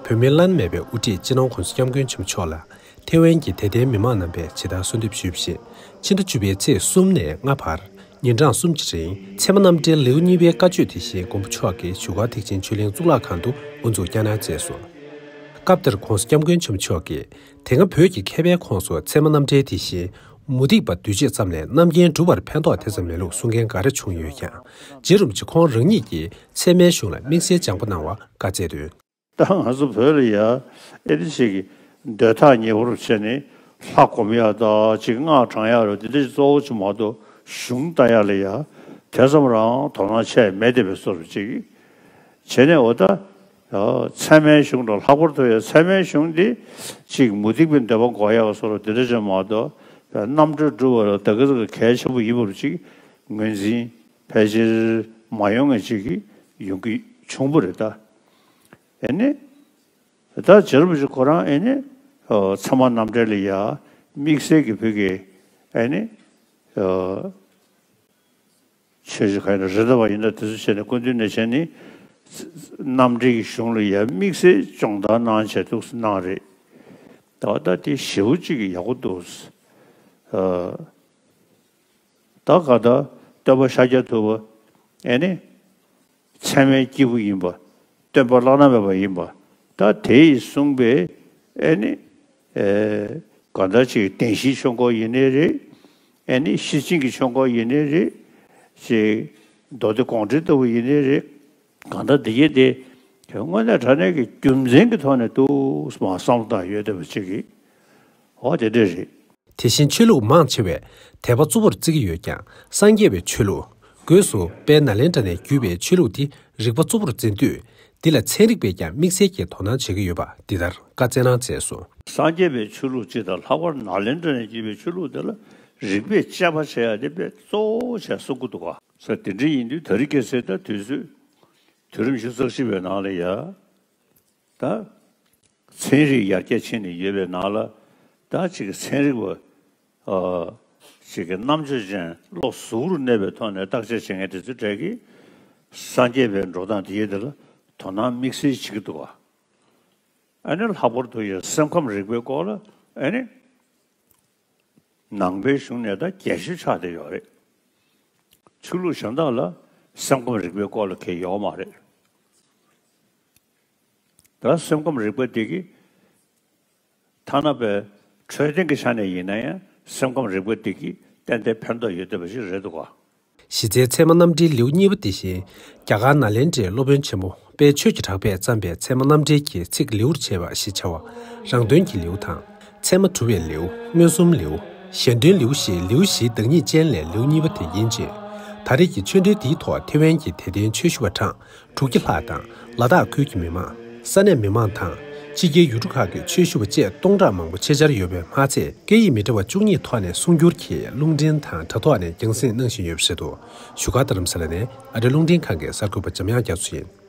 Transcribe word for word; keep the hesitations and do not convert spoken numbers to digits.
བོད་མིའི་བླ་ན་མེད་པའི་དབུ་ཁྲིད་སྤྱི་ནོར་༧གོང་ས་༧སྐྱབས་མགོན་ཆེན་པོ་མཆོག་ལ་ཐེ་ཝན་གྱི་དད་ལྡན་མི་མང་རྣམ་པས་ཇི་ལྟར་གསོལ་འདེབས་ཞུས་པ་བཞིན། ཕྱི་ཟླ་བཅུ་པའི་ཚེས་གསུམ་ནས་ལྔ་བར་ཉིན་གྲངས་གསུམ་གྱི་རིང་ཚད་མ་རྣམ་འགྲེལ་ལེའུ་གཉིས་པའི་བཀའ་ཆོས་དེ་བཞིན་མགོན་པོ་མཆོག་གིས་བཞུགས་སྒར་ཐེག་ཆེན་ཆོས་གླིང་གཙུག་ལག་ཁང་དུ་དབུ་འཛུགས་བསྐྱངས་གནང་མཛད་སོང་། སྐབས་དེར་༧གོང་ས་༧སྐྱབས་མགོན་ཆེན་པོ་མཆོག་གིས་དེ་སྔ་བོད་ཀྱི་མཁས་པའི་ཁོངས་སུ་ཚད་མ་རྣམ་འགྲེལ་དེ་བཞིན་མུ་སྟེགས་པ་འདུས་བྱས་ཙམ་ལས་རྣམ་མཁྱེན་གྲུབ་པར་ཕན་ཐོགས་དེ་ཙམ་མེད་ལུགས་གསུང་མཁན་འགའ་རེ་བྱུང་ཡོད་ཀྱང་། རྗེ་རིན་པོ་ཆེ་ཁོང་རང་ཉིད་ཀྱིས་ཚད་མའི་གཞུང་ལ་དམིགས་བསལ་སྦྱང་པོ་གནང་བ་བཀའ་སྩལ་དོན། ད་ང་ཚོ་བོད་ལ་ཡ་ཨེ་འདི་ཞིག་གི་འདོད་ཐག་ཉེ་པོར་བྱས་ནས་ལྷ་སྒོམ་ཡག་དང་ཅིག་སྔགས་བགྲང་ཡག་རུ་འདི་འདྲ་ཞིག་གཙོ་བོ་ཅིག་མ་གཏོགས་གཞུང་ལྟ་ཡག་ལ་ཡ་དེ་ཙམ་རང་དོ་སྣང་བྱས་མེད་བསྡད་པའི་བཟོ་འདྲ་ཅིག་བྱས་ནས། འོ་ད་ཚད་མའི་གཞུང་དང་ལྷག་པར་དུ་ཡ་ཚད་མའི་གཞུང་འདི་ཅིག་མུ་སྟེགས་པའི་འདོད་པ་འགོག་ཡག་བཟོ་འདྲ་འདི་འདྲ་ཅིག་མ་གཏོགས་རྣམ་གྲོལ་སྒྲུབ་པ་ལ་ད་ག་ཟེ་གལ་ཆེན་པོ་ཡིན་པ་ཅིག་ངོས་འཛིན་ཕལ་ཆེར་མ་ཡོང་ངེས་ཅིག་ཡོང་གི་བྱུང་བ་རེད་ད། ཨེ་ནི། ད་རྗེ་རིན་པོ་ཆེ་ཁོ་རང་ཨེ་ནི། ཨོ། ཚད་མ་རྣམ་འགྲེལ་ལ་ཡ་དམིགས་བསལ་གྱི་བོད་ཀྱི་ཨེ་ནི། ཨོ། ཆོས་ཀྱི་ག་ཡིན་ན་རེད་འདྲ་བ་ཡིན་ན་དེ་ཚོ་བྱས་ནས་སྐུ་མདུན་ནས་བྱས་ནི། རྣམ་འགྲེལ་གྱི་གཞུང་ལ་ཡ་དམིགས་བསལ་སྦྱོང་བརྡར་གནང་བྱས་འདུག་གནང་རེད། ད་ད་དེ་ཞེ་པོ་ཅིག་ཡག་པོ་འདུག་ཨོ། ད་ག་ད་སྟོན་པ་ཤཱཀྱ་ཐུབ་པ་ཨེ་ནི། ཚད་མའི་སྐྱེས་བུ་ཡིན་པ། སྟོན་པ་བླ་ན་མེད་པ་ཡིན་པ། ད་དེ་ཡིས་གསུངས་པའི་ཨེ་ནི། ཨེ། གང་ལྟར་ཅིག་བདེན་བཞིའི་ཆོས་འཁོར་ཡིན་ནའི་རེད། ཨེ་ནི་ཤེར་ཕྱིན་གྱི་ཆོས་འཁོར་ཡིན་ནའི་རེད། ཅིག་མདོ་སྡེ་དགོངས་འགྲེལ་ལྟ་བུ་ཡིན་ནའི་རེད། གང་ལྟར་འདི་གའི་དེ་དངོས་གནས་དྲང་གནས་ཀྱི་རྒྱུ་མཚན་གྱི་ཐོག་ནས་འདུག་མ་བསམ་བློ་བཏང་ཡོད་བསྡད་པ་ཅིག་གིས། འོ་དེ་འདྲ་རེད། དེ་བཞིན་ཆོས་ལུགས་མང་ཆེ་བས་དད་པ་གཙོ་བོར་བརྩི་གི་ཡོད་ཀྱང་། སངས་རྒྱས་པའི་ཆོས་ལུགས། སྒོས་སུ་དཔལ་ནཱ་ལེནྡྲ་ནས་བརྒྱུད་པའི་ཆོས་ལུགས་འདི་རིག་པ་གཙོ་བོར་འཛིན་དུས། འདི་ལ་ཚན་རིག་པས་ཀྱང་དམིགས་བསལ་གྱིས་དོ་སྣང་བྱེད་ཀྱི་ཡོད་པ་འདི་ལྟར་བཀའ་སྩལ་གནང་མཛད་སོང་། སངས་རྒྱས་པའི་ཆོས་ལུགས་སྤྱི་དང་ལྷག་པར་ནཱ་ལེནྡྲ་ནས་བརྒྱུད་པའི་ཆོས་ལུགས་འདི་ལ་རིག་པས་དཔྱད་པ་བྱེད་ཡ་དེ་དཔེ་གཙོ་བོ་བྱས་གསུང་གི་འདུག་ག། ས་དེ་འདྲ་ཡིན་དུས་ད་རེས་ཁ་སང་ད་དུས་ཚོད་དུས་རིམ་བཞི་བཅུ་རྩ་བཞི་པའི་ནང་ལ་ཡ། ད། ཚན་རིག་ཡར་རྒྱས་ཕྱིན་ནས་ཡོད་པའི་ནང་ལ། ད་ཅིག་ཚན་རིག་པ། ཨ། ཅིག་གི་རྣམ་དཔྱོད་ཅན་བློ་གཟུ་བོར་གནས་པའི་ཐོག་ནས་བརྟག་དཔྱད་བྱེད་མཁན་དེ་ཚོའི་གྲས་ཀྱིས། སངས་རྒྱས་པའི་འགྲོ་སྟངས་དེ་ཡི་དེ་ལ་དོ་སྣང་དམིགས་བསལ་བྱེད་ཀྱི་འདུག་བ། ཨ་ནི་ལྷག་པར་དུ་ཡང་སེམས་ཁམས་རིག་པའི་སྐོར་ལ་ཨ་ནི། ནང་པའི་གཞུང་ནས་ད་རྒྱས་ཤོས་ཆགས་བསྡད་ཡོད་རེད། ཆོས་ལུགས་གཞན་དག་ལ་སེམས་ཁམས་རིག་པའི་སྐོར་ལ་གང་ཡང་ཡོད་མ་རེད། ད་སེམས་ཁམས་རིག་པ་འདི་གིས་ཐ་ན་པའི་འཕྲོད་བསྟེན་གྱི་ཆ་ནས་ཡིན་ན་ཡང་སེམས་ཁམས་རིག་པ་འདི་གིས་ཏན་ཏན་ཕན་ཐོགས་ཡོད་བསྡད་པ་ཞིག་རེད་འདུག་ག། གཞི་རྩའི་ཚད་མ་རྣམ་འགྲེལ་ལེའུ་གཉིས་པ་དེ་བཞིན་རྒྱ་གར་ནཱ་ལེནྡྲའི་སློབ་དཔོན་ཆེན་པོ་དཔལ་ཆོས་ཀྱི་གྲགས་པས་བརྩམས་པའི་ཚད་མ་རྣམ་འགྲེལ་གྱི་ཚིག་ལེའུར་བྱས་པ་ཞེས་བྱ་བ། རང་དོན་གྱི་ལེའུ་དང་། ཚད་མ་གྲུབ་པའི་ལེའུ། མངོན་སུམ་ལེའུ། གཞན་དོན་ལེའུ་ཞེས་ལེའུ་བཞིའི་བདག་ཉིད་ཅན་ལས་ལེའུ་གཉིས་པ་དེ་ཡིན་ཅིང་། ད་རེས་ཀྱི་ཆོས་འབྲེལ་འདིའི་ཐོག་ཐེ་ཝན་གྱི་དད་ལྡན་ཆོས་ཞུ་བ་གྲངས་དྲུག་བརྒྱ་ལྷག་དང་། ལ་དྭགས་ཁུལ་གྱི་མི་མང་། ས་གནས་མི་མང་དང་། ཕྱི་རྒྱལ་ཡུལ་གྲུ་ཁག་གི་ཆོས་ཞུ་བ་བཅས་སྟོང་ཕྲག་མང་པོ་ཆེད་བཅར་ཡོད་པའི་མ་ཚད། སྐད་ཡིག་མི་འདྲ་བ་བཅུ་གཉིས་ཐོག་ནས་གསུང་སྒྱུར་གྱིས་རླུང་འཕྲིན་དང་དྲ་ཐོག་ནས་རྒྱང་སྲིང་གནང་བཞིན་ཡོད་པ་རེད་འདུག་བཞུགས་སྒར་རྡ་རམ་ས་ལ་ནས་ཨ་རི་རླུང་འཕྲིན་ཁང་གི་གསར་འགོད་པ་འཇམ་དབྱངས་རྒྱ་མཚོ་ཡིན།